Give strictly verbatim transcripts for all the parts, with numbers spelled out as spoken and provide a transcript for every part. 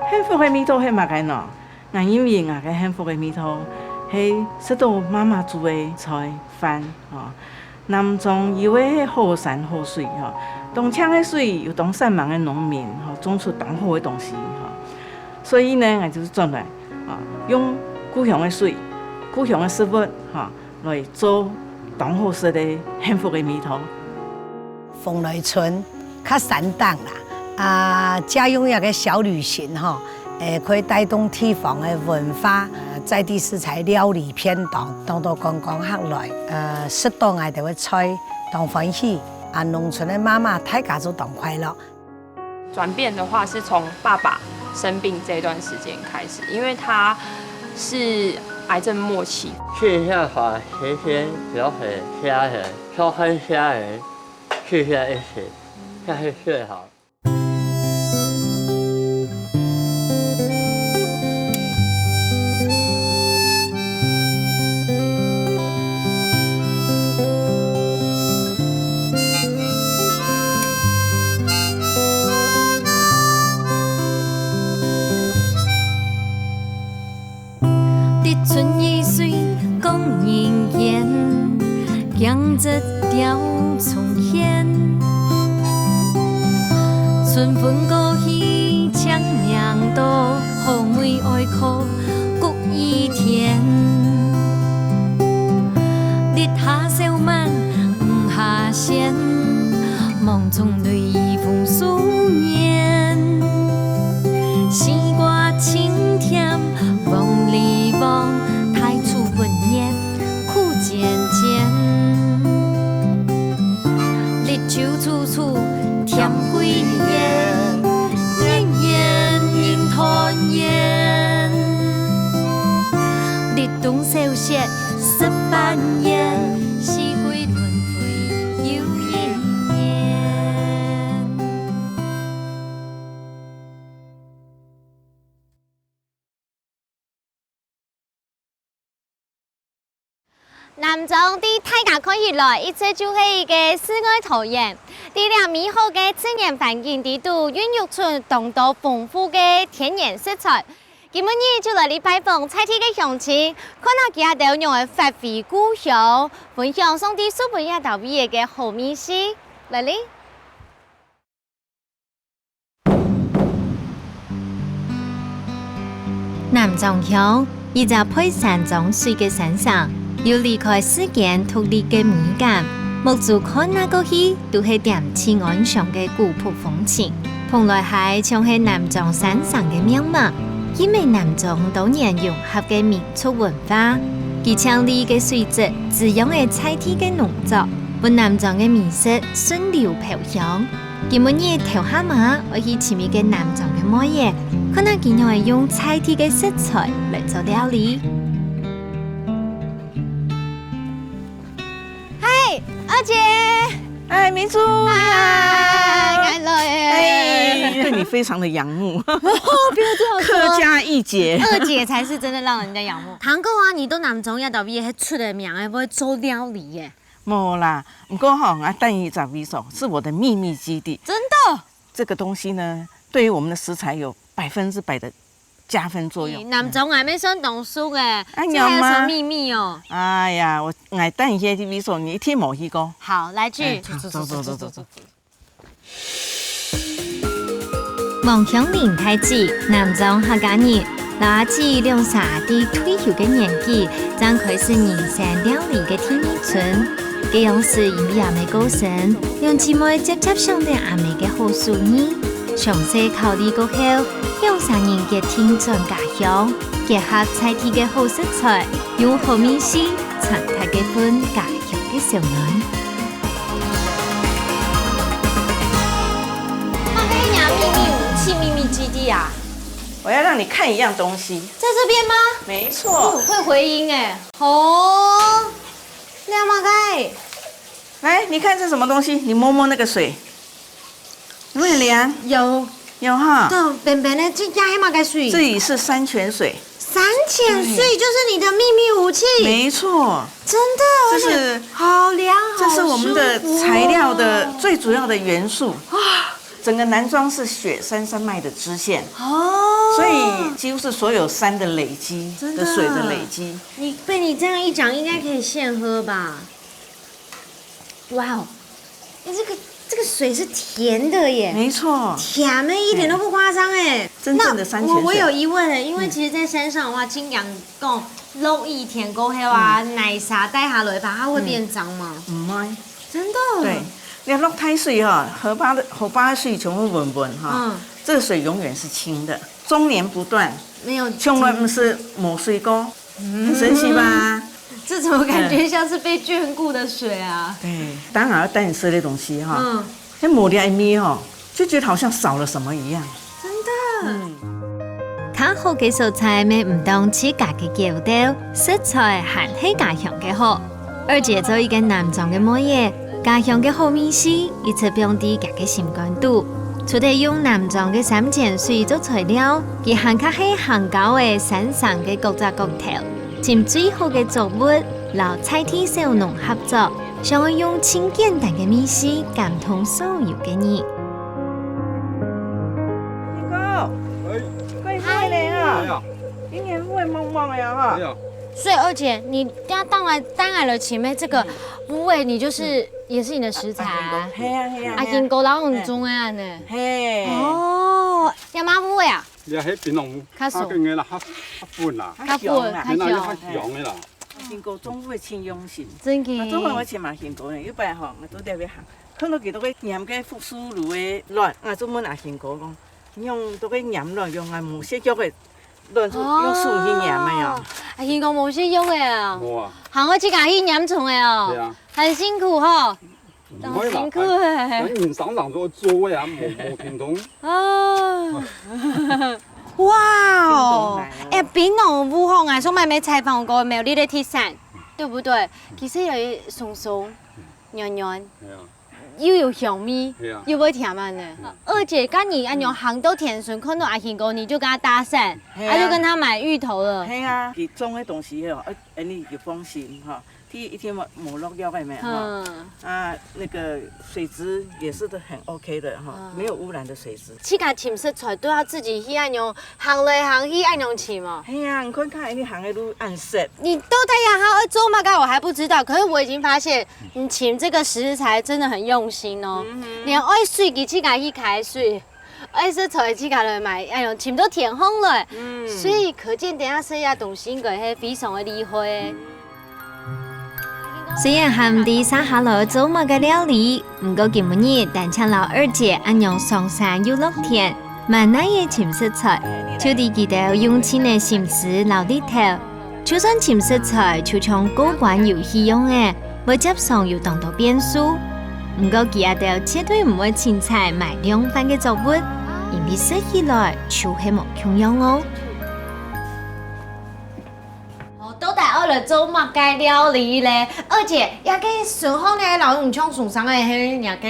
幸福个味道係麼个呢？𠊎認為𠊎个幸福个味道係食到媽媽煮个菜飯，吼。南庄有个好山好水，吼，當淨个水，有當善良个農民，吼，種出當好个東西，吼。所以呢，𠊎就轉來，啊，用故鄉个水、故鄉个食物，吼，來做當好食个幸福个味道。 蓬萊村較山頂啦，啊，借用一個小旅行吼，誒，可以帶動地方个文化，呃，在地食材料理便當，當多觀光客來，呃，食到𠊎兜个菜，當歡喜，啊，農村个媽媽大家就當快樂。轉變的話，是從爸爸生病這段時間開始，因為他是癌症末期。去遐下，遐遐，遐遐，遐遐，遐遐。 謝謝，謝謝，謝謝，謝謝。南庄對大家看起來，一直就係一個世外桃源。在這美好个自然環境裡肚，孕育出當多豐富个天然食材。今晡日就來哩拜訪在地个鄉親，看下佢兜仰般發揮故鄉，分享上帝賜分這兜位个好味緒。來哩！ 南庄鄉，一隻背山庄水个山城，有離開世間獨立个美感。目珠看哪過去，都係恬靜安詳个古樸風情。蓬萊溪像係南庄山城个面貌，記錄南庄多元融合个民族文化。佢清麗个水質，滋養了在地个農作，分南庄个美食順流飄香。 今晡日頭下嘛，愛去尋一個南庄个妹仔，看下佢仰般用在地个食材來做料理。嗨，二姐。哎，明珠，嗨，你好。來了耶。哎，對你非常的仰慕。不要這樣說。客家一姐。二姐才是真的讓人家仰慕。聽講啊，你在南庄也特別出了名，還會做料理耶。 無啦，毋過吼，𠊎等一隻位所，是我的秘密基地。真的？這個東西呢，對於我們的食材有百分之百的加分作用。咦，南庄還沒算當熟欸，哎，這還有什麼秘密哦？哎呀，𠊎，𠊎等一下去位所，你一定無去過。好，來去。哎，走，走，走，走，走，走。 望鄉鄰大姊，南庄客家人，摎阿姊兩儕在退休个年紀，正開始人生料理个第二春。該央時因為阿姆過身，兩姊妹輒輒想著阿姆个好手藝，詳細考慮過後，兩儕人決定轉家鄉，結合在地个好食材，用好味緒傳達該份家鄉个燒暖。 那个呀，秘密武器、秘密基地啊。我要讓你看一樣東西。在這邊嗎？沒錯。哦，會回音欸。哦，那麼該，來，你看這什麼東西？你摸摸那個水，有沒有涼？有。有哈。這邊邊的，這家還嘛該水？這裡是山泉水。 山泉水就是你的秘密武器。沒錯。真的，這是，而且好涼，這是我們的好舒服哦。材料的最主要的元素。哇。整個南庄是雪山山脈的支線。哦。所以几乎是所有山的累积，真的。的水的累积。你被你这样一讲，应该可以现喝吧？哇哦，你这个这个水是甜的耶，没错，甜的一点都不夸张哎。真正的山泉水。那我我有疑问哎，因为其实在山上的话，经常讲落雨天过后啊，泥沙带下来吧，它会变脏吗？唔会。真的？对，你落大水哈，河巴的河巴的水全部稳稳哈，嗯，这个水永远是清的，终年不断，没有，从来不是没水过，很神奇吧？这怎么感觉像是被眷顾的水啊？对，当然要带你吃的东西哈，嗯，那抹掉一咪哈，就觉得好像少了什么一样。真的。嗯。較好个所在，乜毋當自家个腳步，食材還係家鄉个好。二姐做一个南庄个妹仔，家鄉个好味緒一直放在佢个心肝肚。除了用南庄个山泉水做材料，佢還較係行郊个山城个各隻角頭，尋最好个作物，摎在地小農合作，想愛用盡簡單个味緒感動所有个人。你好，哎，怪怪的哈，哎呀，今年烏雲濛濛的哈。哎呀，所以二姐，你要带来带来了前面这个乌雲，你就是也是你的食材啊？係啊係啊，阿金哥老公种的啊呢。係。哦，也蛮烏的啊。你係檳榔烏，較熟。啊，个啦，較較粉啦，較粉，較香啦。檳榔較香的啦。阿金哥种烏雲盡用心，真个。啊，做伙我尋阿金哥呢，有擺吼，我都特別行，看到佢都會拈个福壽螺个卵，啊，就問阿金哥講， 用到个拈卵，用啊無食藥个卵，就用手去拈个呀。哦，阿金哥無食藥个啊。無啊。還愛自家去拈蟲个哦。對啊。很辛苦吼。毋會啦，很辛苦欸。反正人生人都做个啊，無無停動。哦。哇哦，哎，檳榔烏雲啊，上擺沒採訪過苗栗个鐵山，對不對？其實有一鬆鬆、軟軟。對啊。 又有香味，係啊。又會甜啊呢。嗯。二姐，該你恁樣行到田脣，看到阿興哥，你就跟他搭訕，係啊。啊，就跟他買芋頭了。係啊，佢種个東西哦，哎，哎，你就放心哈，第一天無無落藥个沒有哈。嗯。啊，那個水質也是都很OK的哈，嗯。沒有污染的水質。自家尋食材都要自己去恁樣行來行去，恁樣尋哦。係啊，你看看，你行个路恁闊。你到底還愛做麼个？我還不知道，可是我已經發現 你尋這個食材真的很用心哦，嗯哼。連愛水佢自家去開水，愛食材自家來買，哎喲，尋到田項了。嗯。所以可見等下這下東西應該係非常的厲害。雖然還毋知續下來做麼个料理，毋過今晡日單淨摎二姐恁樣上山又落田，滿哪仔尋食材，就知佢兜用盡个心思摎力頭。 就算尋食材就像過關遊戲樣仔，會輒常有當多變數。毋過佢兜絕對毋會凊彩買量販个作物，因為食起來就係無共樣哦。哦，到底愛來做麼个料理咧？二姐，這个順風个老人像順風个係哪个？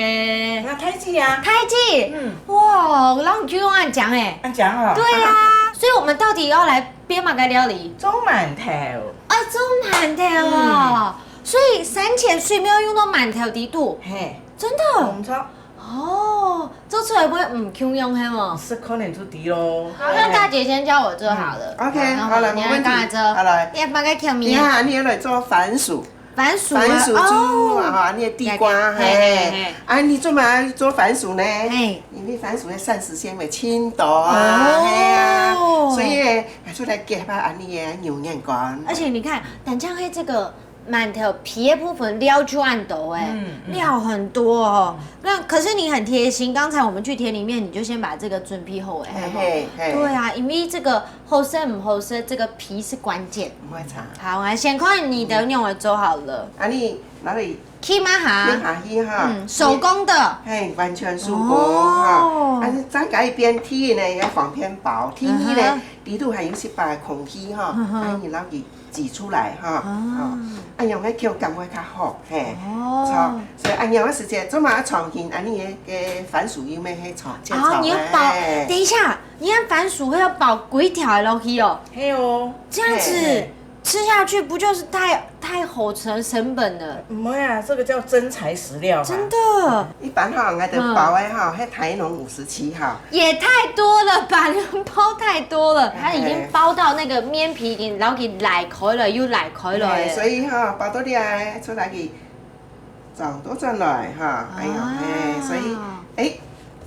那太子啊。太子？嗯。哇，老人就用恁講欸。恁講哦。對啊，所以我們到底要來 變麼个料理？做饅頭。啊，做饅頭哦。嗯。所以山泉水廟用到饅頭底肚。嘿。真的？沒錯。哦，做出來會毋共樣係無？食看了就知咯。好，那大姐先教我做好了。嗯，OK，然後好，來，你來沒問題。剛才做，好，來。你要放個調味。你看，你要來做番薯。 番薯啊，番薯豬肉啊，哦。哈，你个地瓜，嘿，嘿，嘿，嘿。嘿。啊，你做麼个做番薯呢？嘿。因為番薯个膳食纖維盡多啊，哦。嘿啊，所以呢，拿出來夾啊，恁呢个牛肉乾。而且你看，單淨係這個饅頭皮个部分料就恁多欸，嗯，嗯。料很多哦。那可是你很貼心，剛才我們去田裡面，你就先把這個準備好欸，嘿，嘿，嘿。對啊，因為這個 好食毋好食，這個皮是關鍵。毋會差。好，來先看你的仰仔做好了。啊，你拿來去嘛哈？去下去哈。嗯，手工的。嘿，完全手工哈。哦。但是再加一遍，第一呢，要防偏薄，第二呢，嗯哼。裡肚還有一些空氣哈，嗯哼。啊，你摎佢擠出來哈。哦。啊，恁樣个口感會較好，嘿。哦。著，所以恁樣个時節，做麼个創新，恁呢个，个番薯又乜係炒，切炒，哦，你要包，嘿。等一下， 你看番薯會要包幾條个落去哦。係哦。這樣子，嘿，嘿。吃下去不就是太太好成成本了？没有啊，这个叫真材实料嘛。真的，一般哈，我的包的哈，还台农五十七哈，也太多了吧？你们包太多了，它已经包到那个面皮已经，然后给拉开了，又拉开了。哎，所以哈，包到这来出来给转都转来哈，哎呦，哎，所以哎。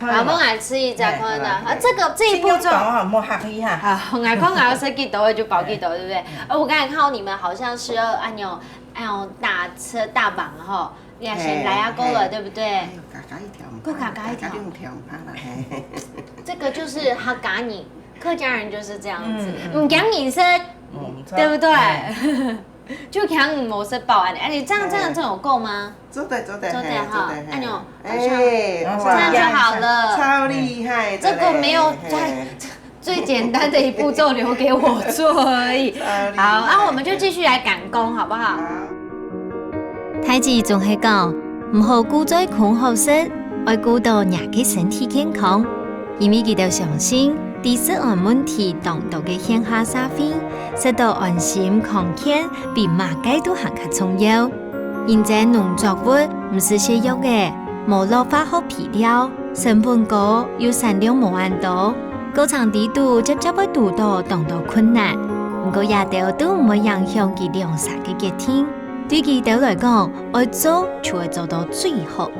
好，我们来吃一下看呢。啊，这个这一步骤。啊，莫客气哈。啊，我看我要吃几多就包几多，对不对？呃，我刚才看到你们好像是要按照按照大车大绑哈，你要先来啊，够了，对不对？哎呦，嘎嘎一条，够嘎嘎一条，用条怕了嘿。这个就是哈嘎你，客家人就是这样子，嗯，讲你是，对不对？就讲你模式包啊，哎，你这样这样这样有够吗？做得做得，做得哈，哎呦。哎，这样就好了，超厉害。这个没有太最简单的一步骤留给我做而已。好，那我们就继续来赶工，好不好？大姊總係講，毋好顧嘴空好食，愛顧到若个身體健康，因為佢兜相信，知食安問題當多个現下社會，食到安心康健，比麼个都還較重要。 因為農作物毋使食藥仔，無落化學肥料，成本高又產量無恁多，過程裡肚輒輒會堵到當多困難。毋過這兜都毋會影響佢兩儕个決定，對佢兜來講，愛做就愛做到最好。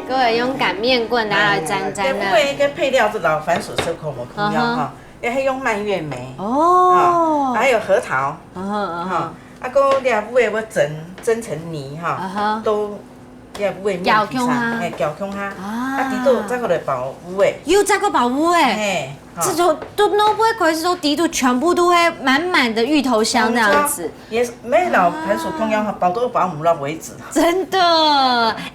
各位用擀面棍，大家來沾沾啊。因為个配料是老番薯、石口、木空腰哈。 也還用蔓越莓哦，還有核桃，嗯哼嗯哼，啊，還有這烏的我蒸蒸成泥哈，都這烏的攪香哈，哎，攪香哈，啊，底肚再過來包烏的，又再過包烏的，嘿，這就都弄不會可以說底肚全部都會滿滿的芋頭香那樣子，也是沒老番薯空腰哈，包都包毋落為止。真的，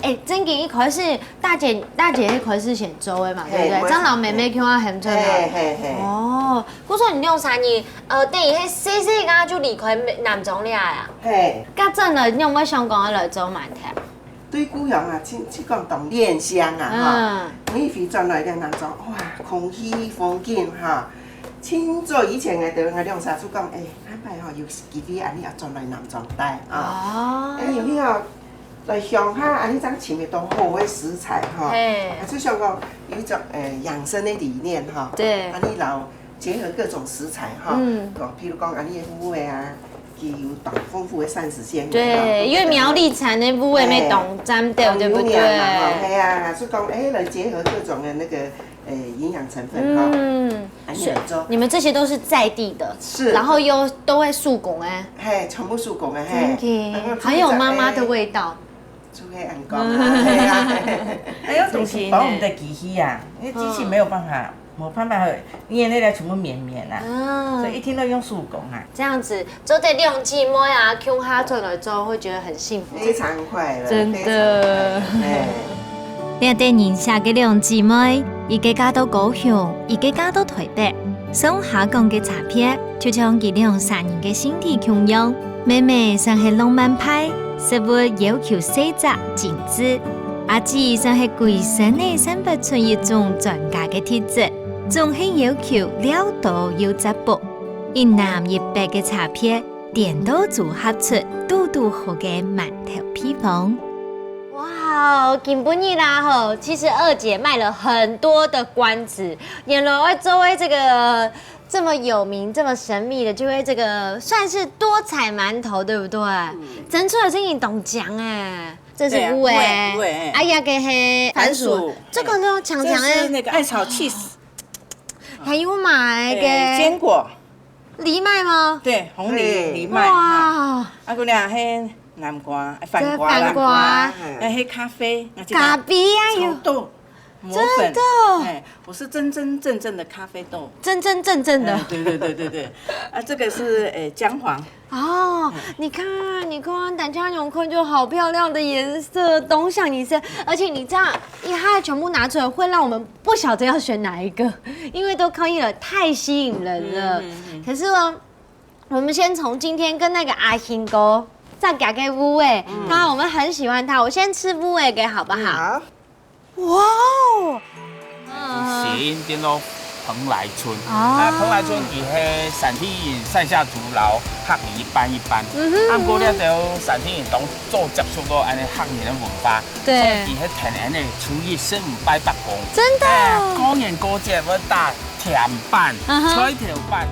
哎，真个一口是 大姊，大姊係開始先做个嘛，對不對？張老妹妹叫我喊出來。嘿嘿嘿。哦，故所你兩儕人，呃，等於係細細个就離開南庄了啊。嘿。該轉來，你有無想講要來做饅頭？對故鄉啊，真真講當戀鄉啊哈。每回轉來个南庄，哇，空氣、風景哈，真早以前个，對，𠊎兩儕就講，哎，安排吼有機會，恁樣也轉來南庄待啊。哦。哎，因為啊， 來鄉下，恁樣正尋得到好个食材哈，啊，就想講有一種呃養生个理念哈，對，恁樣摎結合各種食材哈，嗯，講譬如講恁樣个烏的啊，佢有當豐富个膳食纖維，對，因為苗栗產个烏的乜當讚个，對不對？係啊，就講哎來結合各種个那個呃營養成分哈，嗯。 你們這些都是在地的，是，然後又都會手工哎，嘿，全部手工个嘿，還有媽媽的味道，就會恁講啊，哎呀，還有東西包毋得機器啊，因為機器沒有辦法，沒辦法，你那個全部綿綿啊，所以一定要用手工啊。這樣子，做得兩姊妹啊，共下轉來做，會覺得很幸福，非常快樂，真的。 這對人寫个兩姊妹，一個嫁到高雄，一個嫁到臺北。上下崗个差別，就像佢兩儕人个性體共樣。妹妹算係浪漫派，食物要求細緻精緻；阿姊算係歸身仔散發出一種專家个特質，總係要求料多又紮補。一南一北个差別，顛倒組合出堵堵好个饅頭配方。 哇，今晡日啦吼，其實二姊賣了很多的關子，原來愛做个這個這麼有名、這麼神秘的，就係這個算是多彩饅頭，對不對？蒸出來聲音當強哎，這是烏的，烏的，烏的，哎。啊，這個係番薯，番薯，這個呢強強的，這是那個艾草cheese，還有買个堅果，藜麥嗎？對，紅藜對藜麥哈。哇，啊，姑娘，嘿，南瓜，哎，這番瓜啦，番瓜，哎，嘿，咖啡，那這個咖啡啊有炒豆，磨粉，真的哎，我是真真正正的咖啡豆。真真正正的哎，对对对对对，啊，这个是诶姜黄，哦，你看，你看，等下用看就好漂亮的颜色，东向你是，而且你这样一下全部拿出来，会让我们不晓得要选哪一个，因为都可以了，太吸引人了。可是呢，我们先从今天跟那个阿兴哥在夹给乌诶，他我们很喜欢他，我先吃乌诶给好不好？好，哇哦！是因为咯，蓬萊村。哦。啊，蓬萊村佢係山地人賽夏族摎客人一半一半。嗯哼。啊，毋過這兜山地人當早接觸到恁呢客人个文化，對。所以佢係天然个初一十五拜伯公。真的。哎，過年過節會打甜粄、嗯哼。菜頭粄。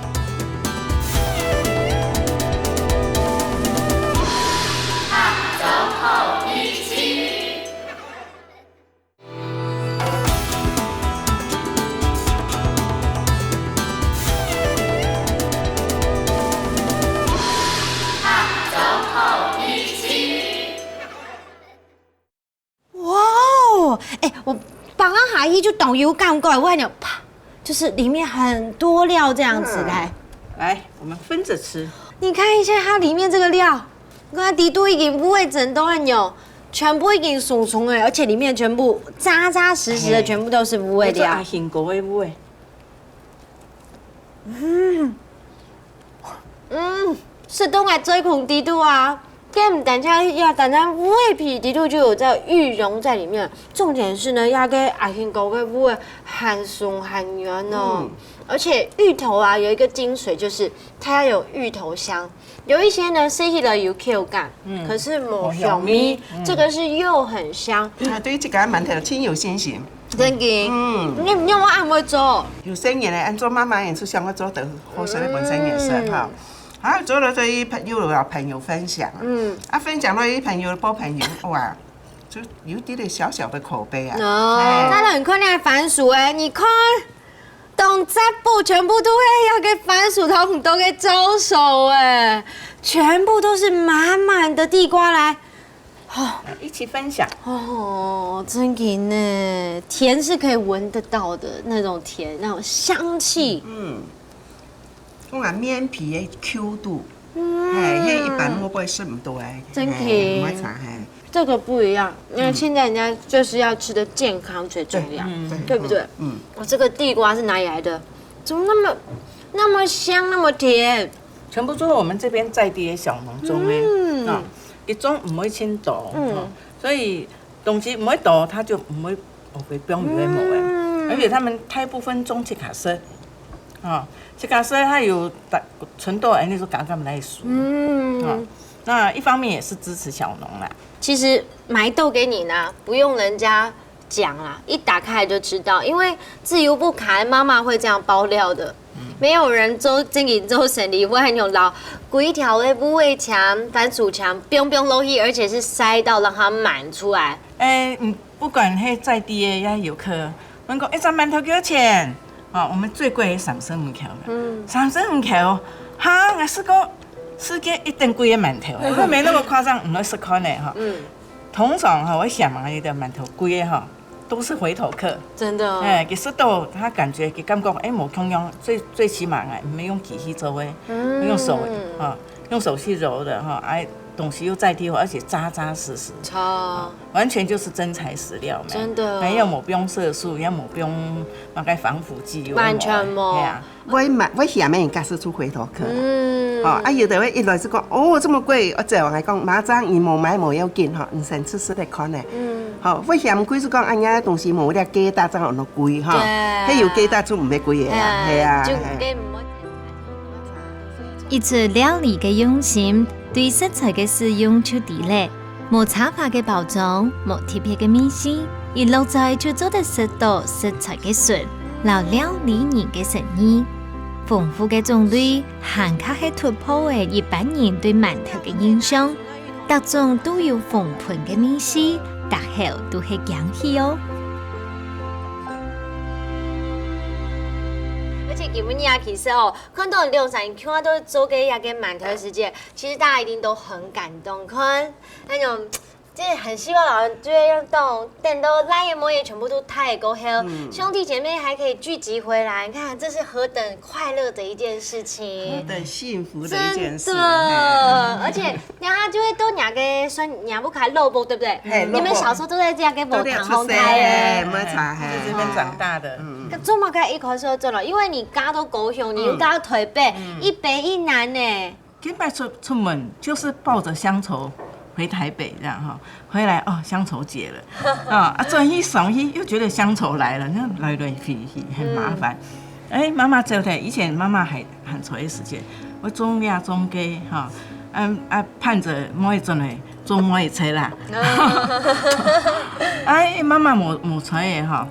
哇哦，哎，我放啊下去就當有感覺，我感覺啪，就是裡面很多料這樣子嘞。嗯。來，我們分著吃。你看一下它裡面這個料，你看底肚已經有味整到恁樣，全部已經鬆鬆的，而且裡面全部扎扎實實的，嘿。全部都是有味料。叫做阿興哥的有味。 嗯，嗯，食到𠊎嘴空底肚啊！這毋單淨，也單單味皮底肚就有這芋蓉在裡面。重點是呢，這個阿興哥个味還鬆還軟哦。嗯。而且芋頭啊，有一個精髓，就是它要有芋頭香。有一些呢，食起來有口感，嗯。可是無香味，無香味，嗯。這個是又很香。啊，對這個饅頭盡有信心。 真个？嗯。你，你有恁會做？有細人仔，恁做媽媽也係想愛做得好食个分細人仔食哈。嗯。啊，做了對朋友啊，朋友分享啊。嗯。啊，分享了，朋友報朋友，哇，就有一點點小小的口碑啊。哦。哎。再來看那個番薯欸，你看，當隻布全部都係那個番薯，同很多个招手欸，全部都是滿滿的地瓜來。 哦。一起分享。哦，真个呢，甜是可以聞得到的那種甜，那種香氣。嗯。講啊，綿皮的Q度，嗯。嘿，彼一般我毋會食恁多欸，真个。嘿，毋會差，嘿。這個不一樣，因為現在人家就是要吃得健康最重要，嗯。對，對不對？嗯。哦，這個地瓜是哪裡來的？怎麼那麼，那麼香，那麼甜？全部都是我們這邊在地的小農種的，嗯。啊。 佢種毋會盡多，嗯。哦，所以東西毋會多，佢就毋會，哦，會放有个無个。嗯。而且佢等大部分種自家食，哦，自家食佢有打，伸到恁呢就敢敢來收。嗯。哦，那一方面也是支持小農啦。其實買豆給你拿，不用人家講啦，一打開就知道，因為自由不卡，媽媽會這樣包料的。嗯。沒有人做，正經做生理，會恁樣摎規條个五味腸、番薯腸，放放落去，而且是塞到讓它滿出來。欸，嗯，不管係在地个也遊客，問講，一隻饅頭幾多錢？哦，我們最貴的三十五塊。嗯。三十五塊哦，哈，𠊎食過世界一等貴个饅頭，因為沒那麼誇張，毋會食看呢，哈。嗯。通常哈，𠊎想嘛，你的饅頭貴个哈， 都是回頭客。真的哦。欸，佢食到，佢感覺，佢感覺，欸，無共樣，最，最起碼啊，毋係用機器做个，嗯。用手，啊，用手去揉的，哈，欸，東西又在地化，而且扎扎實實，超。啊，完全就是真材實料嘛。真的。欸，又無放色素，又無放那個防腐劑，又無，完全無。嘿啊。 會買，會嫌个人家是出回頭客啦。嗯。吼，啊，有的會一來就講，哦，這麼貴，𠊎走，𠊎講，媽，這樣你無買無要緊吼，你先試試來看呢。嗯。吼，會嫌貴就講，哎呀，東西無了價，大張很貴吼，對。還有價大就毋會貴个啊，哎，係啊，就係。更毋好。一出料理个用心，對食材个使用就知咧。 無奢華个包裝，無特別个味緒，一落嘴就做得食到食材个純，摎料理人个誠意。豐富个種類，還較係突破了一般人對饅頭个印象。逐種都有豐沛个味緒，逐口都係驚喜哦。而且今晡日啊，其實哦，看到兩儕人看到做个這個饅頭个時節，其實大家一定都很感動。看， 那種，就是很希望老人就會用這種等到爛也摸也全部都太過後，嗯。兄弟姐妹還可以聚集回來，你看這是何等快樂的一件事情。何等幸福的一件事，真的，嘿。而且然後他就會到那個算，那屋下老屋，對不對？嘿，你們小時候都在這個屋堂風開的。都在出世，嘿，沒錯，嘿。在這邊長大的。嗯，嗯。做麼个一開始就做了？因為你嫁到高雄，你又嫁到台北，嗯。一北一南呢。 今擺出，出門就是抱著鄉愁回台北這樣哈，回來哦，鄉愁解了，啊，啊，轉去上去又覺得鄉愁來了，那來來去去很麻煩。嗯。哎，媽媽走忒，以前媽媽還還在个時節，𠊎種瓜種雞吼，啊啊盼著妹仔轉來，做妹仔啦。哎，媽媽無無在个吼，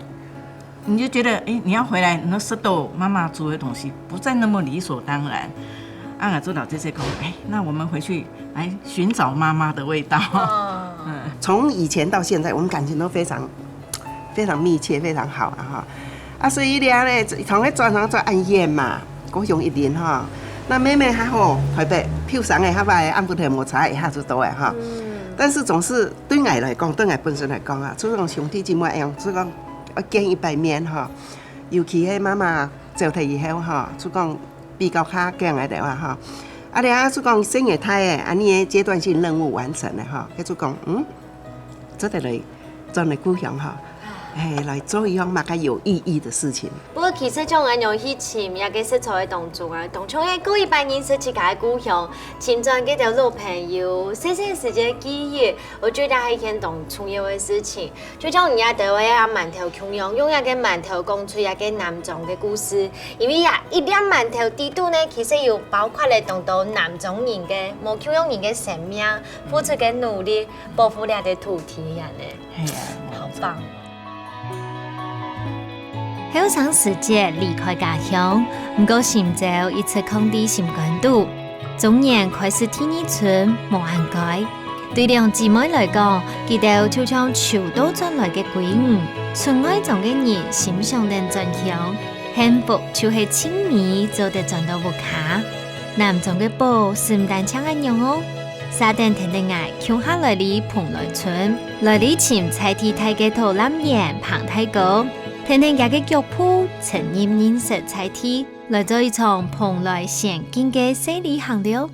你就覺得哎，你要回來，你要食到媽媽煮的東西，不再那麼理所當然。啊，𠊎就老姐姐講，哎，那我們回去來尋找媽媽的味道。嗯，從以前到現在，我們感情都非常非常密切，非常好啊哈。啊，所以咧，從該轉行轉恁遠嘛，高雄一輪哈。那妹妹還好，台北，後生个較歹，暗晡頭無差，一下就到个哈。但是總是對𠊎來講，對𠊎本身來講啊，就像兄弟姊妹一樣，就講要見一擺面哈。尤其係媽媽走忒以後哈，就講比較較驚个對話哈。啊，了就講生个大个，啊，你个階段性任務完成了哈，該就講，嗯， 做得來轉來故鄉哈，哎，來做一項麼个有意義的事情。不過其實像恁樣去尋這个食材个當中啊，當像係過一擺認識自家个故鄉，尋轉這兜老朋友，細細時節个記憶，我覺得係一件當重要个事情。就像你也對我个饅頭共樣，用這个饅頭講出這个南庄个故事，因為啊，一粒饅頭底肚呢，其實有包括了當多南庄人个、無共樣人个生命、付出个努力。 保護這个土地恁呢。係啊，好棒！後生時節離開家鄉，毋過心照一直囥在心肝肚。中年開始第二春，無恁該。對兩姊妹來講，佢兜就像秋倒轉來个閨女，出外庄个人心想等轉鄉，幸福就係盡尾做得轉到屋下。南庄个寶，毋單淨恁樣哦！ 續等跈等𠊎共下來哩蓬萊村，來哩尋在地大个導覽員彭大哥，跈等厥个腳步，深入認識在地，來做一場蓬萊仙境个細旅行了。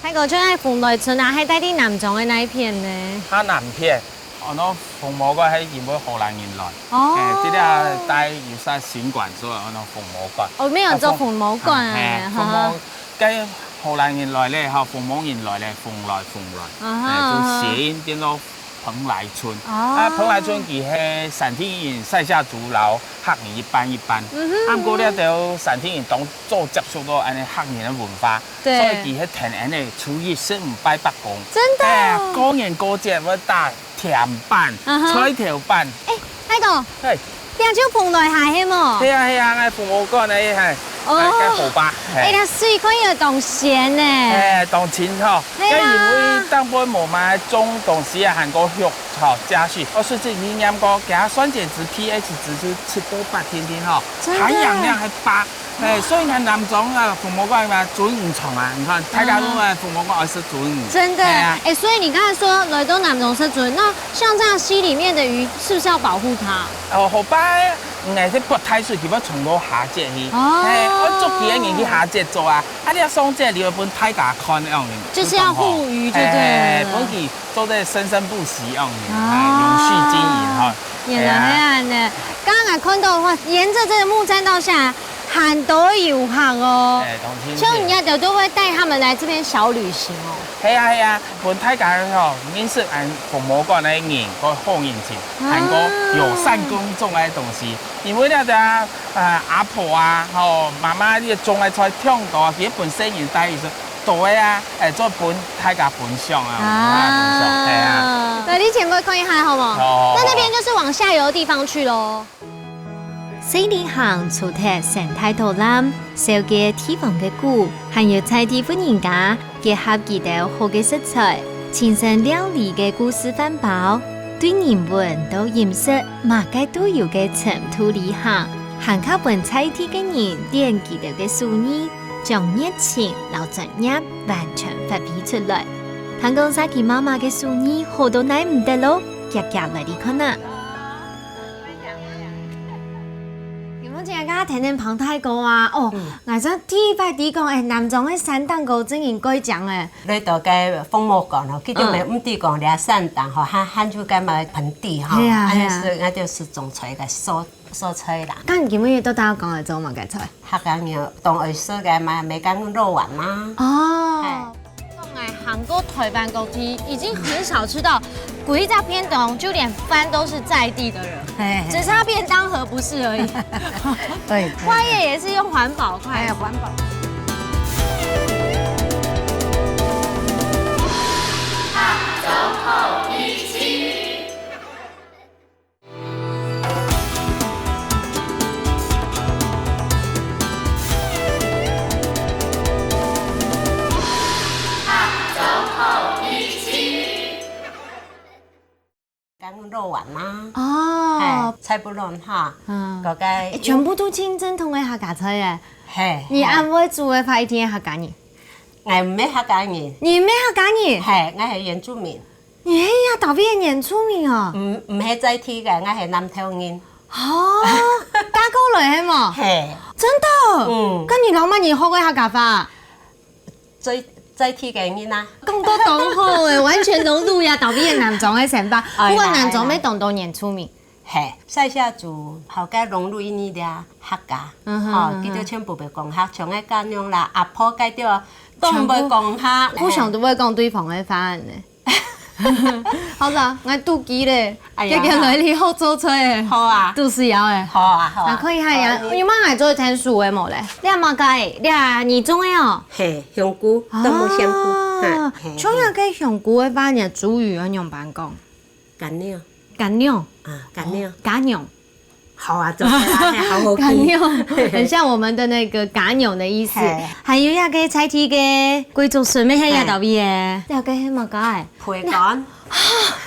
大哥，就係蓬萊村啊，係在地南庄个哪一片呢？較南片，安到紅毛怪，係因為荷蘭人來，哦，這裡帶有煞新館，所以安到紅毛怪。哦，沒有做紅毛怪，係，紅毛 該荷蘭人來咧，吼，紅毛人來咧，蓬萊，蓬萊，哎，就諧音變做蓬萊村。啊，蓬萊村佢係山地人賽夏族摎客人一半一半。啊，毋過這兜山地人當早接觸到恁呢客人个文化，所以佢係天然个初一十五拜伯公。真的？哎，過年過節會打 甜粄、菜頭粄。哎，大哥，嘿，這就蓬萊蟹係無？係啊係啊，𠊎紅毛怪个，嘿，哦，該河壩，哎，該水看起來當鮮呢。哎，當清吼。係啊。該因為當初無麼个種東西啊，還過畜吼，加水。我實際去驗過，佢酸鹼值、pH值就七到八定定吼，真的。含氧量還八。 哎，所以你看南庄啊，紅毛怪嘛，鱒魚場啊，你看大家都在紅毛怪愛食鱒魚。真的，哎，所以你剛才說來到南庄食鱒魚，那像這樣溪裡面的魚是不是要保護它？哦，河壩，嗯，係潑大水，佢會衝到下節去。哦，哎，愛捉佢个人去下節捉啊，啊，你愛上節你愛分大家看樣，就是要護魚就對了。哎，分佢做得生生不息樣，哎，永續經營哈。原來係恁呢，剛剛來看到的話，沿著這個木棧道下來， 很多遊客哦。哎，當親切。像你這兜都會帶他們來這邊小旅行哦。係啊係啊，分大家吼認識恁紅毛怪个人，个好人情，還過友善耕種个東西。因為這兜啊，呃，阿婆啊，吼，媽媽你種个菜忒多啊，佢本身人帶佢說，多个啊，哎，做分大家分享啊，啊，分享，係啊。對，你前輩看一下好嗎？好，好，好。那那邊就是往下游的地方去嘍。 細旅行除忒生態導覽、紹介地方个古，還有在地婦人家結合佢兜好个食材、親身料理个故事飯包，對人文到飲食麼个都有个深度旅行，還較分在地个人展佢兜个手藝，將熱情摎專業完全發揮出來。聽講社區媽媽个手藝好到耐毋得囉，遽遽來哩看啊！ 你們今日剛剛聽聽彭大哥啊，哦，𠊎真第一擺知講，哎，南庄个山頂高真應該講哎。來到該紅毛怪吼，其實毋知講這山頂吼，還還有該麼个盆地吼，係啊係啊，恁樣係恁樣係種菜个所所在啦。該你今日到底講來做麼个菜？客家人當愛食个嘛，梅干肉丸嘛。哦，講來行過到臺灣各地已經很少吃到，歸隻便當，就連飯都是在地的人，嘿嘿。只差便當盒不是而已。對，對。花葉也是用環保筷子。哎，環保。剛肉丸啦，哦。哎，菜脯卵哈，嗯。該個欸，全部都清蒸同个客家菜欸。嘿，你恁會煮个話，一定係客家人。 𠊎毋係客家人。你毋係客家人？係，𠊎係原住民。你係這搭位个原住民哦？毋，毋係在地个，𠊎係南投人。哦，嫁過來係無？係。真的？嗯。該你摎麼人學个客家話？在，在地个人啊。講到當好欸，完全融入這搭位个南庄个生活。哎呀，不過南庄乜當多原住民。 係，賽夏族好个融入印尼个客家，嗯哼，吼，嗯哼。佢兜全部會講客，像𠊎家娘啦、阿婆該兜，都毋會講客。全部互相都會講對方个話呢。好啦，𠊎肚飢咧，哎呀，遽遽來這學做菜欸。好啊。肚屎枵欸。好啊，好啊。啊，可以，可以啊。好啊。有麼个做得𢯭手个無咧？這麼个，這你種个哦？係，香菇，啊，冬菇香菇，哈，係，像這个香菇个話，你个族語愛仰般講？ 家娘。家娘。啊，家娘。哦，家娘。好啊，做得啊，嘿，好好記。家娘，很像我們的那個家娘的意思。嘿。還有那個在地个桂竹筍，乜係這搭位个。嘿。這個係麼个欸？培根。啊，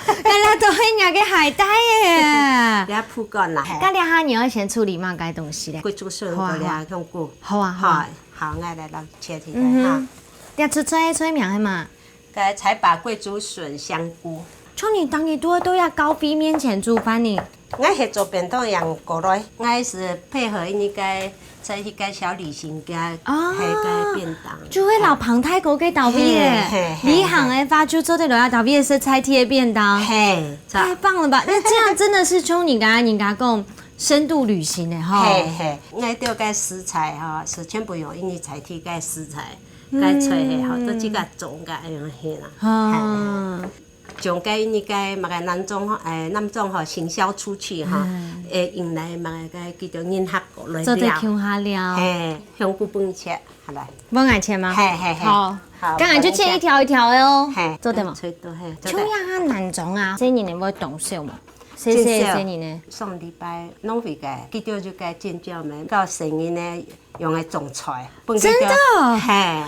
原來都係人家个海帶耶。這培根啦，嘿。該這下你愛先處理麼个東西咧？桂竹筍，好啊，好啊。這香菇。好啊，好啊。好，好，𠊎來摎切起來哈。嗯哼。這出菜个菜名係麼个？ 該菜脯、桂竹筍、香菇。像你當日都會到這高飛面前煮飯呢？𠊎係做便當樣過來，𠊎係配合𠊎个在該個小旅行个，哦，該個便當。就會摎彭太哥該搭位耶，嘿，嘿，嘿，旅行个話就做得摎這搭位食在地个便當。嘿，太棒了吧！那這樣真的是像你剛剛人家講深度旅行欸，吼。嘿，嘿，𠊎兜个食材吼，係全部用𠊎在地个食材。 該菜係吼，嗯。都自家種个，恁樣係啦。啊。嘿。將該𠊎个麼个南庄吼，欸，南庄吼，行銷出去吼，嗯。會引來麼个幾多人客過來尞。做得共下尞。嘿，香菇分切，好來。分𠊎切嗎？嘿，嘿，嘿。好。好，該𠊎就切一條一條个哦。嘿，做得嗎？切到，嘿，做得。像這下南庄啊，細人仔會當少無？細細个細人仔。真少。上禮拜攏會个，佢兜就該尖叫咩，到細人仔 用來種菜，分佢兜。真的哦？嘿。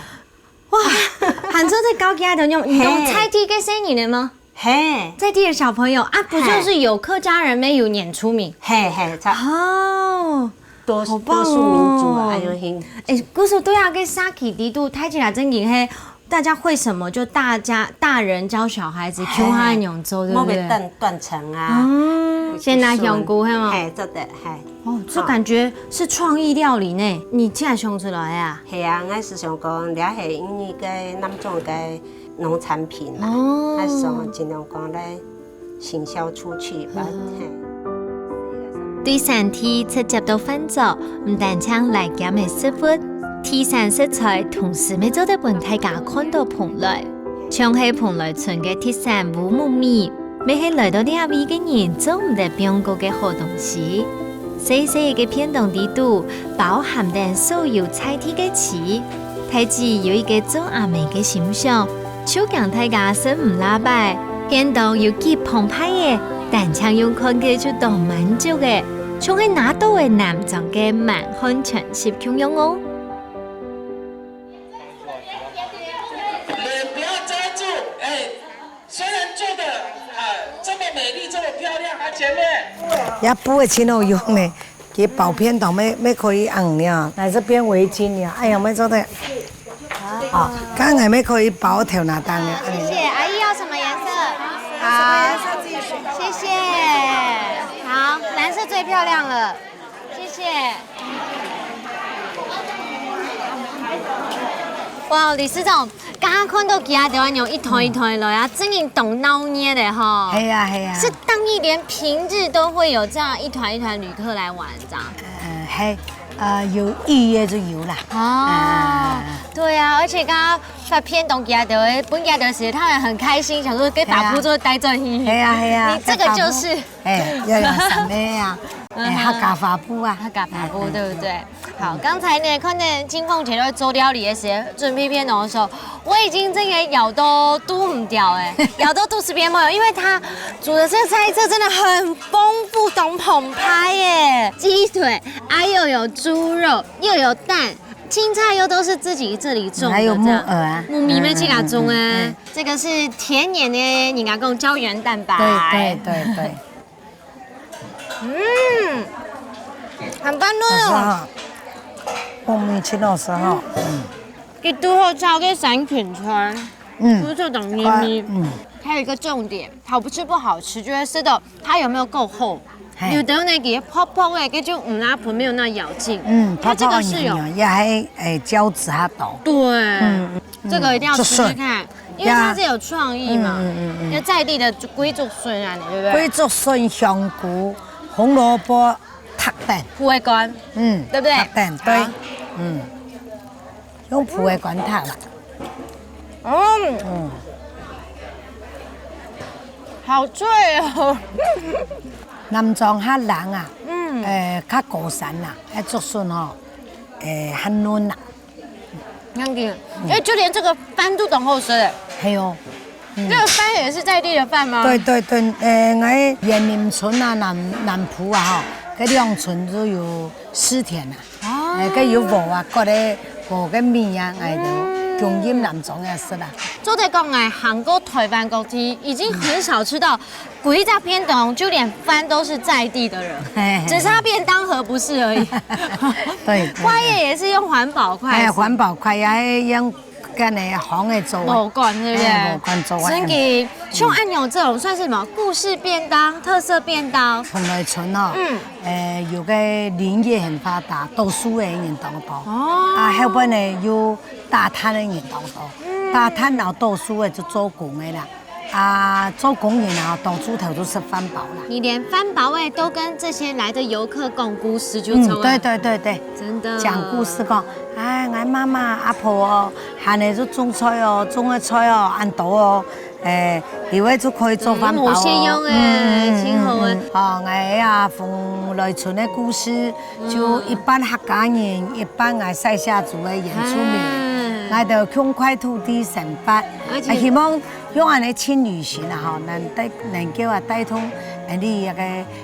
哇，還做得教佢兜用，嘿。用在地个細人仔嗎？嘿。在地的小朋友啊，不就是有客家人，嘿。乜有原住民？嘿，嘿，差。哦，多，好棒哦。多數民族啊，恁樣。欸，故所對啊，該社區裡肚，大家真經係，大家會什麼就大家，大人教小孩子，嘿，共下恁樣做，對不對？莫會斷，斷層啊。嗯，先拿香菇，係嗎？嘿，做得，嘿。 哦，這感覺是創意料理呢，你自家想出來啊？係啊，𠊎係想講，這係𠊎个南庄个農產品啦，哦。𠊎想盡量講來行銷出去吧，嗯。嘿。對產地直接到飯桌，毋單淨來減个食物，地產食材同時乜做得分大家看到蓬萊。像係蓬萊村个特產烏木米， 乜係來到這位个人做毋得放過个好東西。細細个便當裡肚，包含等所有在地个菜，大致有一個做阿姆个心想，就驚大家食毋罅飽，便當有幾澎湃个，單淨用看个就當滿足个，像係拿到个南庄个滿漢全席共樣哦。 臉不要遮住，哎，雖然做得，啊，這麼美麗，這麼漂亮，啊，前面。這布仔真好用呢，佢包便當乜，乜可以用了，乃至編圍巾了，哎呀，乜做得。哦，剛才乜可以包頭那當了，哎。謝謝，阿姨要什麼顏色？好，謝謝。好，藍色最漂亮了。 謝謝。哇，理事長，剛剛看到其他台灣人一團一團來啊，真的當鬧熱的吼。係啊，係啊。是當地連平日都會有這樣一團一團旅客來玩，這樣。呃，係，呃，有預約就有啦。哦，啊。對啊，而且剛剛發片當多个，分佢个時間，他們很開心，想說給把布做帶轉去。係啊，係啊，你這個就是，哎，要用什麼呀？哎，嗯哼。客家花布啊。客家花布，哎，對不對？好，剛才呢，看見金鳳姐在做料理的時候，準備片段的時候，我已經真的咬到肚毋掉哎，咬到肚屎變毛，因為她煮的這个菜色真的很豐富，當澎湃耶，雞腿，還有有豬肉，又有蛋，青菜又都是自己這裡種的，還有木耳啊。這樣。木耳乜自家種啊。嗯，嗯，嗯，嗯。這個是天然的，人家講膠原蛋白。對，對，對，對。嗯，很棒哦。老師好，後面請老師好。嗯。佢拄好炒个三芹菜，嗯。不是說當綿密。嗯。還有一個重點，好不吃不好吃，就是吃到它有沒有夠厚。 嘿。有的那個薄薄的，該就嗯，那不，沒有那咬勁。嗯，它這個是有，薄薄軟軟，也還，哎，膠質較多。對，嗯，嗯，這個一定要吃吃看，嗯，因為它是有創意嘛，嗯，嗯，嗯，嗯。就在地的桂竹筍啊，對不對？桂竹筍、香菇、紅蘿蔔，拍等。苦味乾，嗯，對不對？拍等，對，好。嗯。 用烰个罐頭啦。嗯。嗯。好脆哦。南庄較冷啊，嗯。呃，較高山啊，該竹筍吼，呃，較嫩啊。了解，嗯。因為就連這個飯都當好食欸。係哦。嗯。這個飯也是在地的飯嗎？對，對，對，呃，𠊎員林村啊，南，南埔啊，吼，該兩村都有私田啊。 哦。哎，該有禾啊，割个禾个米啊，哎，嗯。供應南庄个食啦。做得講，哎，行過台灣各地，已經很少吃到，嗯。歸隻便當，就連飯都是在地的了，嘿，嘿，只差便當盒不是而已。對，對，筷子也是用環保筷子。哎，環保筷啊，用 跟个行个做个。無管，對不對？哎，無管做个。真个，像恁樣這種算是什麼？故事便當、特色便當。蓬萊村哦，嗯。呃，有个林業很發達，讀書个人當多。哦。啊，後背呢，有打攤个人當多。嗯。打攤然後讀書个就做工个啦。啊，做工人啊，當晝頭就食飯包啦。你連飯包欸都跟這些來的遊客講故事就出來。嗯，對，對，對，對。真的。講故事講， 哎，𠊎媽媽、阿婆哦，閒个就種菜哦，種个菜哦，恁多哦，哎，以後就可以做飯包哦。嗯，無閒用欸，嗯，嗯，真好欸。嗯，嗯。哦，𠊎啊，蓬萊村个故事，嗯。就一半客家人，一半𠊎賽夏族个原住民。啊。𠊎兜共塊土地生活，而且啊，希望用恁樣去旅行啊，吼，能帶，能夠啊，帶動恁樣一個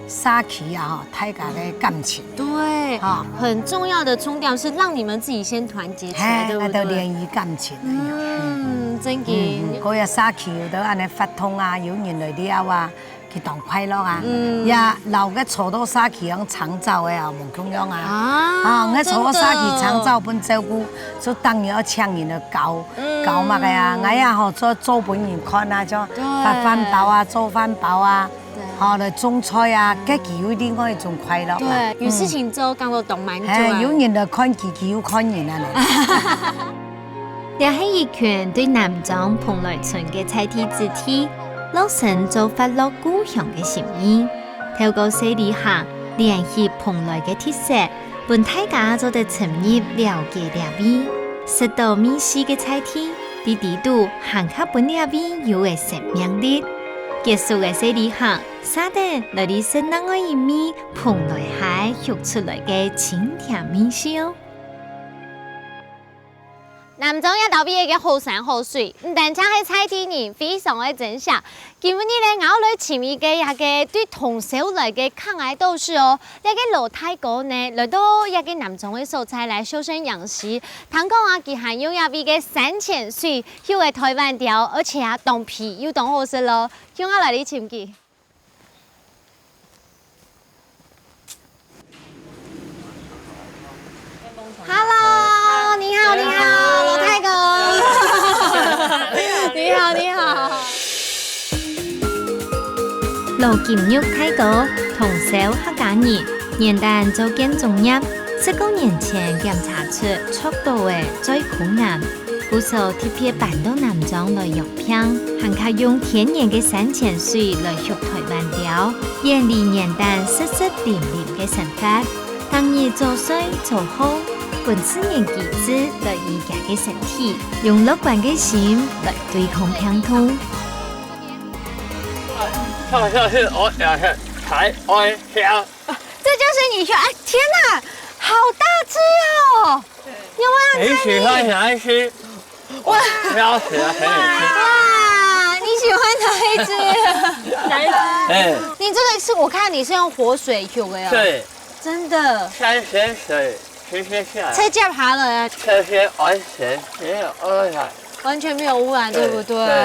社區啊，吼，大家个感情。 對，哈。很重要的宗教是讓你們自己先團結起來，嘿，對不對？𠊎兜聯誼感情。嗯，真个。嗯，嗯，該个社區有兜恁樣活動啊，有人來尞啊，佢當快樂啊。嗯。也摎該坐到社區樣長照个啊，無共樣啊。啊，啊，該坐到社區長照分照顧，真的。就當然愛請人來教，嗯。教麼个啊？𠊎也好做，做分人看啊，就對。發飯包啊，做飯包啊。 對。吼，來種菜啊，該佢有另外一種快樂啦。對，有事情做，嗯。感覺當滿足啊。嘿，有人來看佢，佢又看人啊呢。這係一群對南庄蓬萊村个在地子弟，落身做發落故鄉个心意，透過細旅行，聯繫蓬萊个特色， 分大家做得深入了解這位，食到味緒个在地，在地肚還較分這位有个生命力。結束个細旅行，續等來去食另外一味蓬萊下畜出來个清甜味緒哦。 南庄這兜位个好山好水，毋單淨係在地人非常个珍惜。今晡日呢，𠊎愛來尋一個這個對通霄來个客家鬥士哦。這個老大哥呢，來到這個南庄个所在來修身養息。聽講啊，佢還用這位个山泉水，又會退換掉，而且啊，當肥又當好食咯。叫𠊎來去尋佢。 Hello，你好，你好，老大哥。你好，你好。羅金玉大哥，通霄客家人，原旦做建築業，十過年前檢查出著到个嘴空癌， 故所特別搬到南庄來養病，還較用天然个山泉水來畜臺灣鳥，遠離原旦濕濕淋淋个生活。日早睡早好，分自然機制來醫家个身體，用樂觀个心來對抗病痛。跳下去，我也是才会跳。这就是你喜欢，哎，天哪，好大只哦！有没有？你喜欢哪一只？我挑起来给你吃。哇，你喜欢哪一只？哪一只？哎，你这个是我看你是用活水煮的哦。对，真的。三鲜水直接下来，直接下了哎，这些完全没有污染，对不对？对。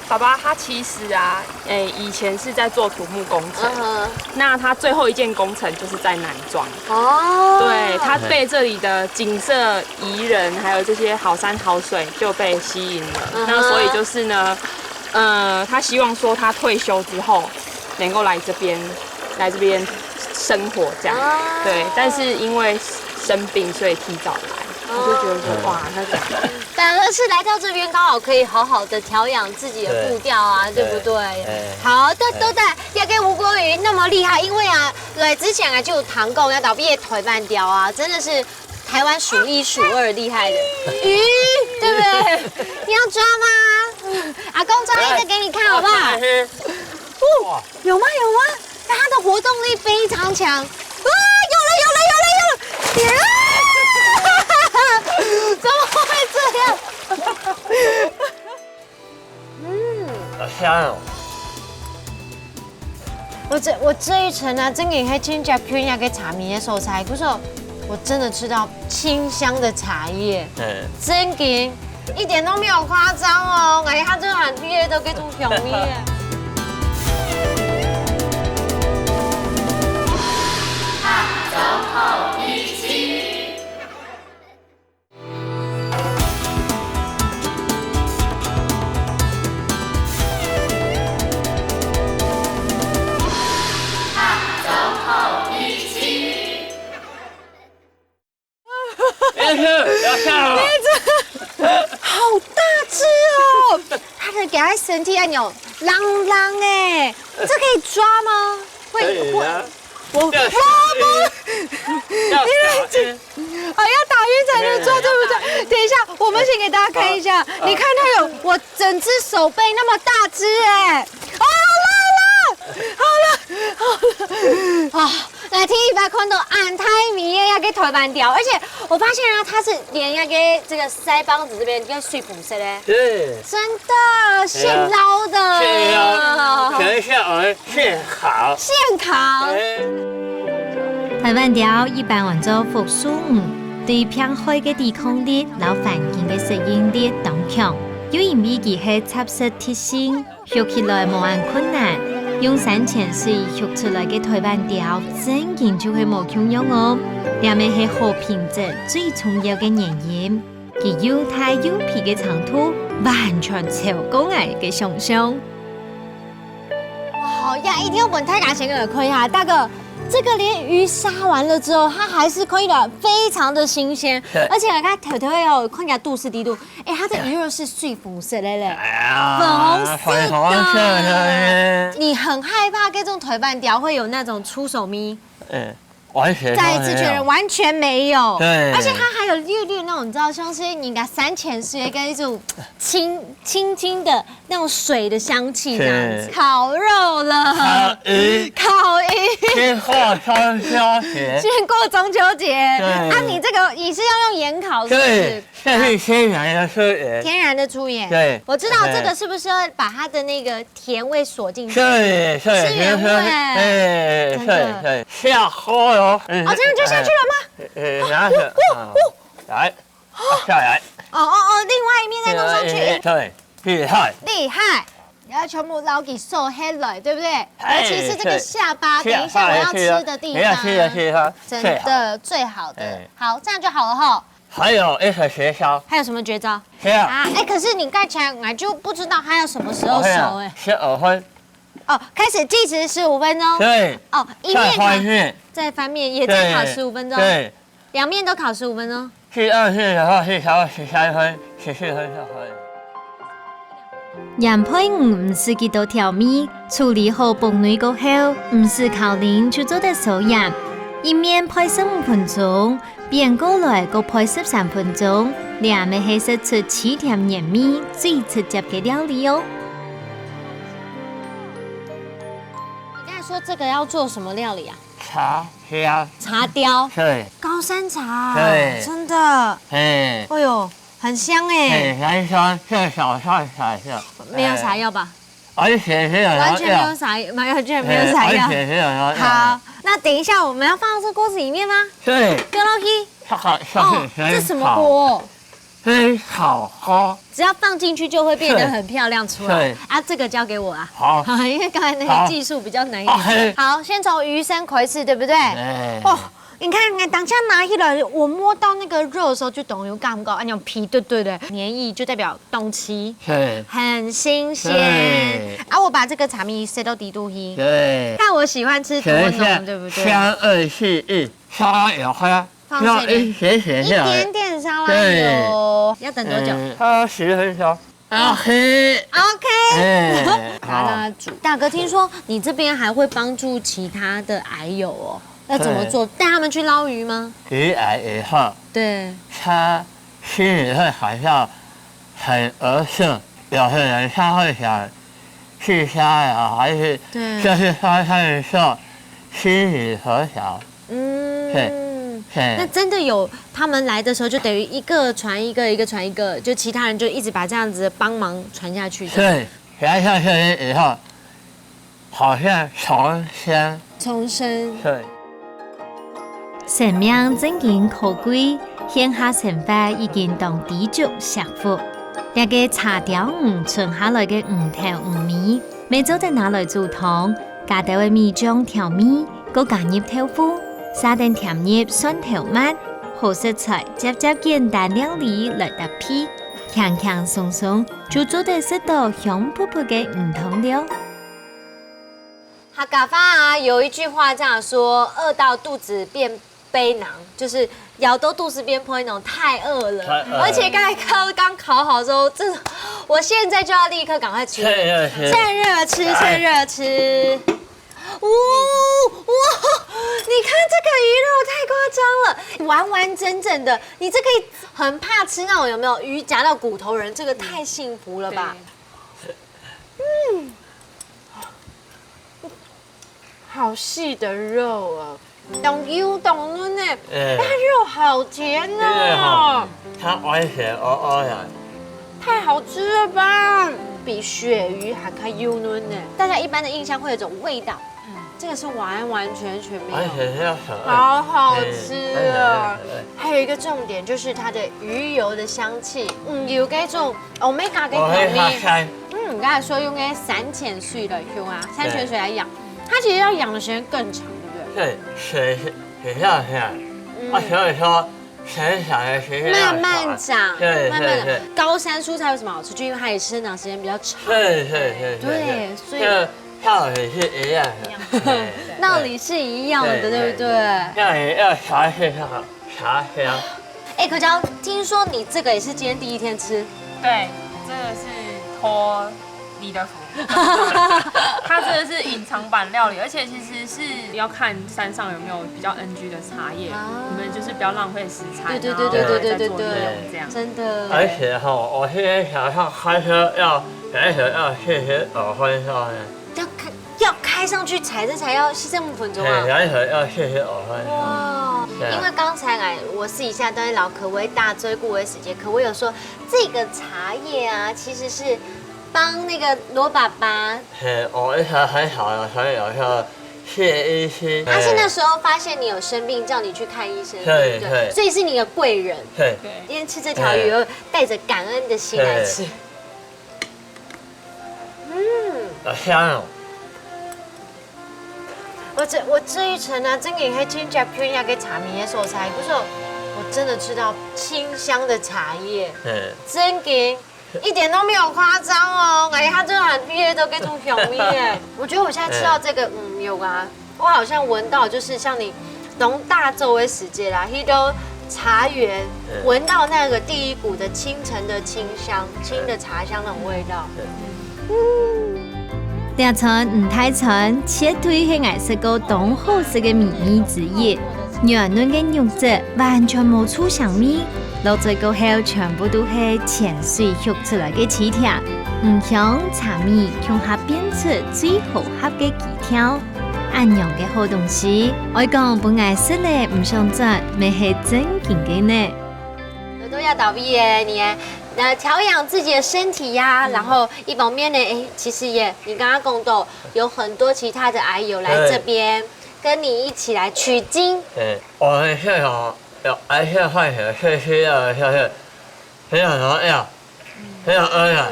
爸爸他其实啊，诶，以前是在做土木工程，嗯哼。那他最后一件工程就是在南庄。哦。对，他被这里的景色宜人，还有这些好山好水就被吸引了。嗯哼。那所以就是呢，呃，他希望说他退休之后能够来这边，来这边生活这样。哦。对，但是因为生病，所以提早来，我就觉得说，哦。哇，那个反而是来到这边，刚好可以好好地调养自己的步调啊，对，对不对？对，哎，好，对，哎。对，对，这个吴国瑜那么厉害，因为啊，来之前啊就有谈过，要倒闭的台湾雕啊，真的是台湾数一数二厉害的鱼，对不对？你要抓吗？阿公抓一个给你看好不好？哎，哎，哎。哦，有吗？有吗？那它的活动力非常强。哇，有了，有了，有了，有了！耶！怎么会这样？嗯。好香哦。我这，我这一层啊，真个还真正偏那个茶米的所在，可是我真的吃到清香的茶叶，嗯。真个一点都没有夸张哦，哎，它真的很厉害的这种香味耶。没事，要下了。好大只哦！它的给它身体按钮，朗朗哎，这可以抓吗？会，可以啊。会，我，要小心。哇，不，要小心。哦，要打晕才能抓，对不对？等一下，我们先给大家看一下，好，好。你看它有我整只手背那么大只哎，哦，好了，好了，好了，啊！ 来，第一擺看到恁大尾个那个台灣鵰，而且我發現啊，它是連那个这个腮帮子这边跟水红色的，对。真的现捞的，现捞，全下来现烤。现烤。哎。台灣鵰一般安做福壽魚，對病害个抵抗力摎環境个適應力當強，又因為佢係雜食特性， 畜起來無恁困難，用三千歲畜出來个台灣鵰，正經就係無共樣哦。這乜係好品質最重要个原因，佢又大又肥个程度，完全超過𠊎个想像。哇，好呀，一定要分大家先來看一下，大哥，這個連魚殺完了之後，它還是可以的，非常的新鮮，對。而且它頭頭哦，看起來肚屎裡肚， 哎，它的魚肉是水紅色的嘞，哎呀，粉紅色的。粉紅色的。你很害怕這種台灣鵰會有那種出手嗎？嗯，完全都沒有。在這群人完全沒有。對。而且它還有略略那種，你知道，像是人家三千歲跟一種清，清清的那種水的香氣這樣子。是。烤肉了。烤魚。烤魚。先過中秋節。先過中秋節。對。啊，你這個，你是要用鹽烤，是不是？對。 這是天然的出鹽。天然的出鹽。對，我知道這個是不是要把它的那個甜味鎖進去？對，對，吃原味。哎，真的。對，對，下鍋哦。嗯，哦，這樣就下去了嗎？哎，哎，拿着，哦，哦，哦。啊，來，啊，下來。哦，哦，哦，另外一面再弄上去。哎，哎，對，厲害。厲害。你要全部撈給收起來，對不對？哎，尤其是這個下巴，對，等一下我要吃的地方。下巴也是哦，你要吃的地方，真的，最好的。最好。哎。好，這樣就好了吼。 還有一個絕招。還有什麼絕招？這樣。啊，哎，可是你剛才我就不知道它要什麼時候熟，哎。哦，這樣，先學會。哦，開始計時十五分鐘。對。哦，一面烤，再翻面。再翻面，也再烤十五分鐘。對，對。兩面都烤十五分鐘。第二次的話是烤十三分，十四分就可以。鹽焙魚毋使幾多調味，處理好腹內過後，毋使考慮就做得收鹽。一面焙十五分鐘，反過來過焙十三分鐘，這乜係食出七點原味最直接个料理哦。你剛才說這個要做什麼料理啊？茶，對啊，茶鯛，對，高山茶，對，真的，嘿，哎呦，很香哎，嘿，很香，這小菜才是，沒有啥藥吧？而且是有，完全沒有啥，沒有，完全沒有啥药。而且是有，好，那等一下我們要放到這鍋子裡面嗎？對，丟落去。這個，哦，這什麼鍋？ 很好喝。只要放進去就會變得很漂亮出來。對。啊，這個交給我啊。好。因為剛才那個技術比較難一點。好。OK。好，先從魚身開始，對不對？哎。哦，你看，你看，當下拿起來，我摸到那個肉的時候，就等於剛剛那種皮，對，對，對，黏液就代表凍起，對。很新鮮。對。啊，我把這個茶米塞到底肚去。對。看我喜歡吃多濃，等一下，對不對？香味四溢，燒也快。 放這邊。要一點點下來。一點點燒來油。對。要等多久？嗯，它十分鐘。OK。OK。哎，好。拿它煮。大哥，聽說你這邊還會幫助其他的癌友哦，要怎麼做？對。帶他們去撈魚嗎？魚癌以後，對。他心裡會好像很不適，有些人他會想自殺呀，還是，對。就是說他的時候心裡很想 嗯，嘿，嘿。那真的有，他們來的時候就等於一個傳一個，一個傳一個，就其他人就一直把這樣子的幫忙傳下去。對，傳下去以後，好像重生。重生。對。生命真經可貴，現下生活已經當知足惜福。這個茶鯛魚存下來个魚頭魚尾，乜做得拿來煮湯， 加兜仔米醬調味，過加入豆腐，撒等添入蒜頭末，好食材輒輒簡單料理來搭配，輕輕鬆鬆就做得食到香噴噴个魚湯了。客家話啊，有一句話這樣說：「餓到肚子變 背囊，就是枵到肚屎變背囊，太餓了。」太餓了。而且剛才剛剛烤好之後，真的，我現在就要立刻趕快吃，趁熱吃。趁熱吃，趁熱吃。哇，哇，你看這個魚肉太誇張了，完完整整的，你這可以很怕吃那種有沒有魚夾到骨頭人，這個太幸福了吧？對。嗯。 好細的肉哦，當幼當嫩呢，哎。那肉好甜哦。真的哦，它完全哦哦呀。太好吃了吧，比鱈魚還較幼嫩呢。大家一般的印象會有一種味道，嗯。這個是完完全全沒有。完全是要很好好吃啊。哎，哎，哎，哎。還有一個重點就是它的魚油的香氣，嗯，有那種 歐米伽个調味。哦，那个香。嗯，剛才說用那个山泉水來養啊，山泉水來養，它其實要養的時間更長，對不對？對，水是，水要下，嗯。啊，所以說，水小的時間要慢慢長，对，慢慢地。对，对。高山蔬菜为什么好吃？就因为它的生长时间比较长。对，对，对，对，对。对，所以这个道理是一样的。一样。对，对。道理是一样的，对，对不对？对。这样也要调一下。 茶香。哎，可娇，听说你这个也是今天第一天吃。对，这个是托你的福。它真的是隐藏版料理，而且其实是要看山上有没有比较 N G 的茶叶，啊。你们就是不要浪费食材，对，对，对，然后对，对，对，对，再做利用，对。这样。真的。而且哈，我现在想要开车要，开车要谢谢老欢迎。要开，要开上去采，这才要四十五分钟啊。嘿，开车要谢谢老欢迎。哇，对啊。因为刚才来，我私底下都在聊可为大追顾的时间，可为有说这个茶叶啊，其实是帮那个罗爸爸。嘿，哦，一开始很好了，所以有时候谢医师。他是那时候发现你有生病，叫你去看医生，对，对不对？对。所以是你的贵人。对。对。今天吃这条鱼，对。有带着感恩的心来吃。对。 嗯。好香哦。我这，我这一层啊，真的还真正偏那个茶米的所在，可是我真的吃到清香的茶叶，嗯。真的，一点都没有夸张哦，感觉它真的很厉害的各种香味耶。我觉得我现在吃到这个，嗯，有啊， 我好像闻到，就是像你农大周的时节啦，那个茶园，嗯。闻到那个第一股的清晨的清香，清的茶香那种味道。对。嗯。這餐毋大餐，絕對係𠊎食過當好食个美味之一。軟嫩个肉質完全無出香味，落嘴過後全部都係泉水畜出來个鮮甜，五香、茶米共下變出最好合个基調。恁樣个好東西，愛講分𠊎食了毋想轉，乜係正經个呢。多多要倒閉耶，你那調養自己的身體呀，然後一方面呢，哎，其實也你剛剛講到有很多其他的癌友來這邊跟你一起來取經，哎，我很幸福，哎，很幸福，很幸福，很幸福，很幸福，哎呀，很幸福，哎呀，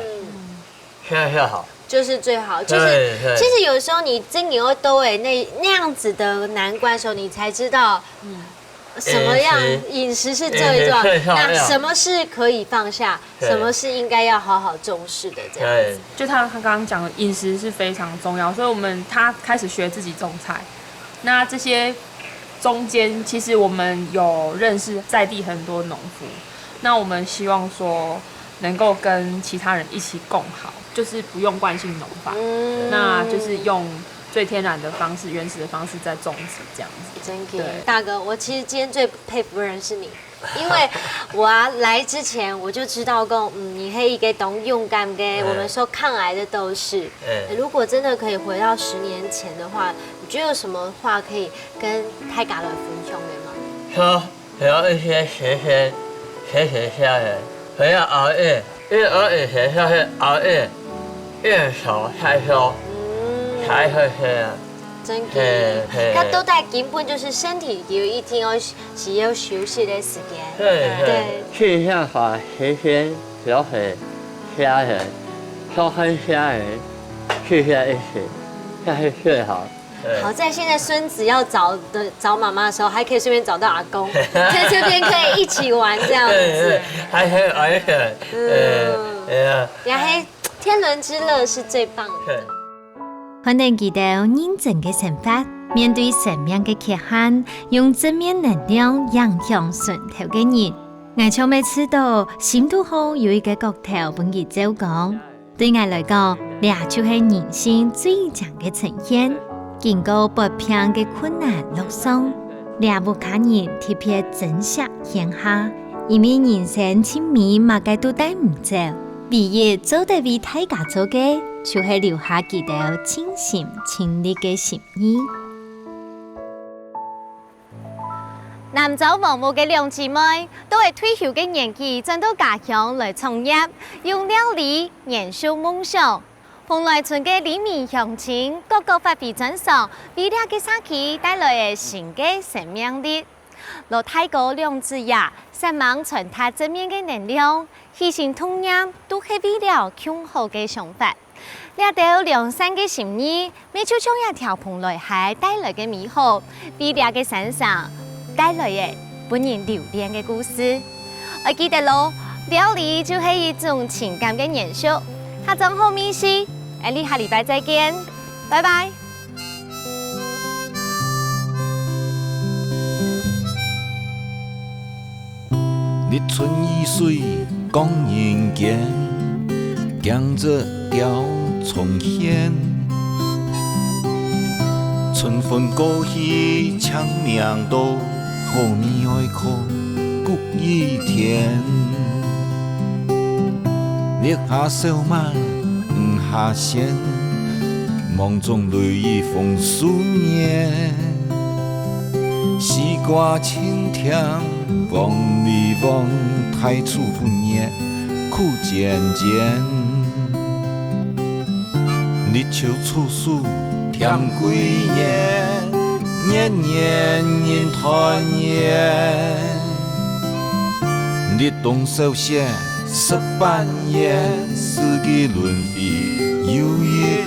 很幸福。就是最好，就是其实有时候你真有兜哎那那样子的难关的时候，你才知道，嗯，什么样饮食是最重要，那什么是可以放下，什么是应该要好好重视的这样子。就像他刚刚讲的，饮食是非常重要，所以我们他开始学自己种菜，那这些中间其实我们有认识在地很多农夫，那我们希望说能够跟其他人一起共好，就是不用惯性农法，那就是用最天然的方式、原始的方式在种植这样子。真的，大哥，我其实今天最佩服的人是你。因为我啊来之前我就知道讲，嗯，你是一个当勇敢的，我们说抗癌的斗士。如果真的可以回到十年前的话，你觉得有什么话可以跟大家来分享的吗？说，不要一些学生，学生下来，不要熬夜，越熬夜学校越熬夜，越少太多，才会这样。真的，那都在根本就是身体有一定要 是要休息的时间。对对，去遐下歇歇，了后歇歇，了后歇歇，去歇一歇，歇歇睡好。好在现在孙子要找的找妈妈的时候，还可以顺便找到阿公，在这边可以一起玩这样子。还可以玩一下，嗯，哎呀，然后天伦之乐是最棒的。 看等佢兜認真个生活，面對生命个缺陷，用正面能量影響脣頭个人。𠊎像乜試著心肚項有一个角頭分佢照光。對𠊎來講，這就係人性最靚个呈現。經過發病个困難落上，這屋下人特別珍惜現下，因為人生盡尾麼个都帶毋走。 唯一做得為大家做个，就係留下佢兜盡心盡力个心意。南庄黃屋个兩姊妹，都係退休个年紀轉到家鄉來創業，用料理延續夢想。蓬萊村个里民鄉親，個個發揮專長，為這个社區帶來了新个生命力。 摎大哥兩子爺煞猛傳達正面个能量，起心動念都係為了共好个想法。這兜良善个心意，乜就像這條蓬萊溪帶來个美好，為這个山城帶來个分人留戀个故事。愛記得咯，料理就係一種情感个延續。客庄好味緒，𠊎俚下禮拜再見，拜拜。 日春雨水光人間，鏡子雕重現。春分過去，清明到，好味愛靠 谷雨天。日下小滿，雨下仙，夢中淚雨紅樹面。西瓜清甜，黃梨黃，大樹分葉苦尖尖。 日照處處添歸園，年年人團圓。立冬小雪食半圓，四季輪迴又一